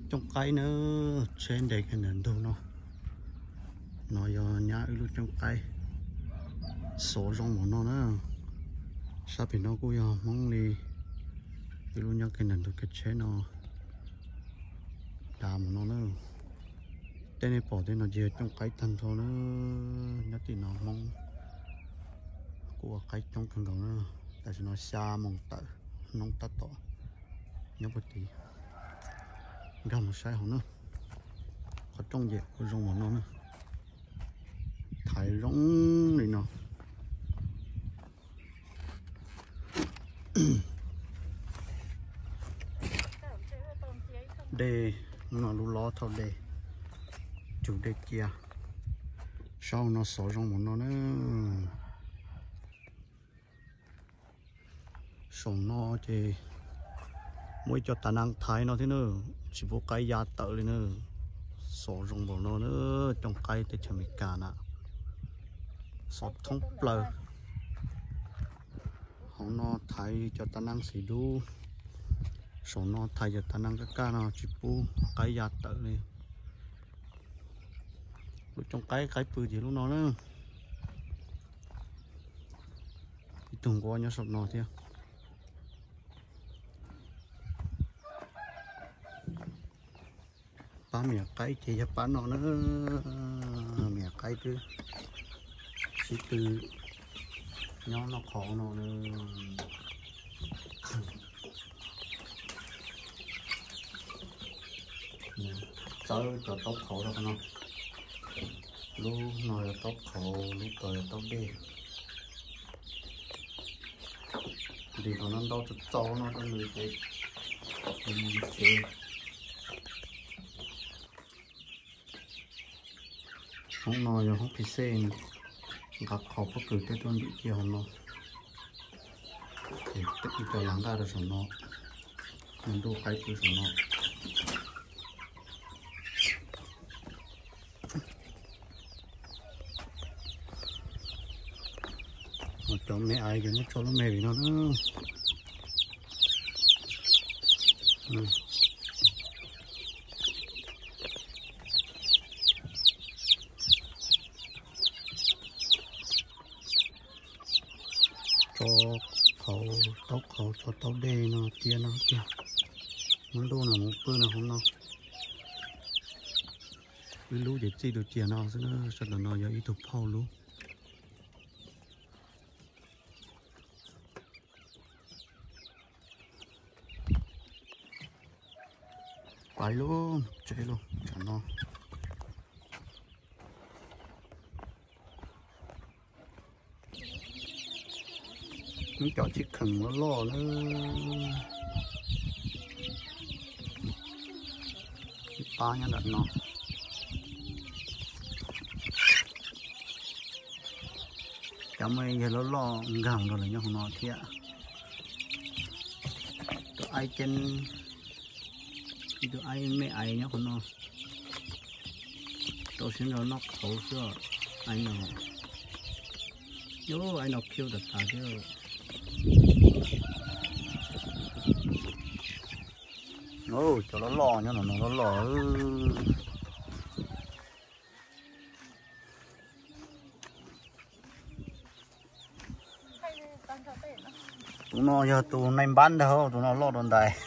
Cooj qaib na, tsheb nres kiag ntawm ntug no. No yog nyab wb lub cooj qaib xov zoo npaum no na. Sab pem no kuj yog Hmoob li, wb lub nyob kiag ntawm ntug kev tsheb no. Dav npaum no na. Tej nej pom tej no ces yog cooj qaib tag nrho na. Nyob tim no Hmoob kuj ua qaib coob kawg nkaus na. Tam sim no xya moos tawm, hnub tab tom nyob puag tid. Nkag mus saib hauv na. Qhov rooj ces ua zoo npaum no na. Thaiv zoo li no. Dej no lub lob thauj dej, cug dej cia. Saum no xov zoo npaum no na. Saum no ces muaj ib co tav naj thaiv no thiab na, tsis pub qaib ya tawm li na. Xov zoo npaum no na, cooj qaib teb chaws Amelikas na, xov thoob plaws. Hauv no thaiv cov tav naj xis dub, saum no thaiv cov tav naj kaj kaj no tsis pub qaib ya tawm li. Lub cooj qaib qaib pw ces lub no na. Ib tug nquab nyob saum no thiab. Pab me nyuam qaib ces yog pab no na. Me nyuam qaib twb sib tw nyob noj qhauv no na. Txawb cov taub qhauv rau qhov no. Lub no yog taub qhauv, lub tod yog taub dej. Ntim qhov no ntau txaus txaus no rau nws ces, ces hoob no yog hoob pis xej, nqa qhov pob kws tej tuaj ntim kiag hauv no. Ces ib co lav nqaj rau saum no, ntuj qaib pw saum no. Cov me aiv ces muab tso lub me vim no na. Tso qhauv, taub qhauv, tso taub dej no cia no tiag. Muab ntuj no mus pw no hauv no. Ib lub ces txij tus ciam no xwb na, sab tom no yog ib tug phauj lub. Pais lub tsev lub tsam no. Muab cov chib kheem loj loj na. Ib pab nyob ntawm no. Cov me yawg loj loj nkag nrog lawv nyob hauv no thiab. Tus aib ceeb, ib tug aib me aiv nyob hauv no. Rau siab nrog noj qhauv xwb, aib no. Aib no cute tas tas thiab. Cov loj loj nyob no, no loj loj. Tus no yog tus nai npab ntag, tus no loj dua ntais.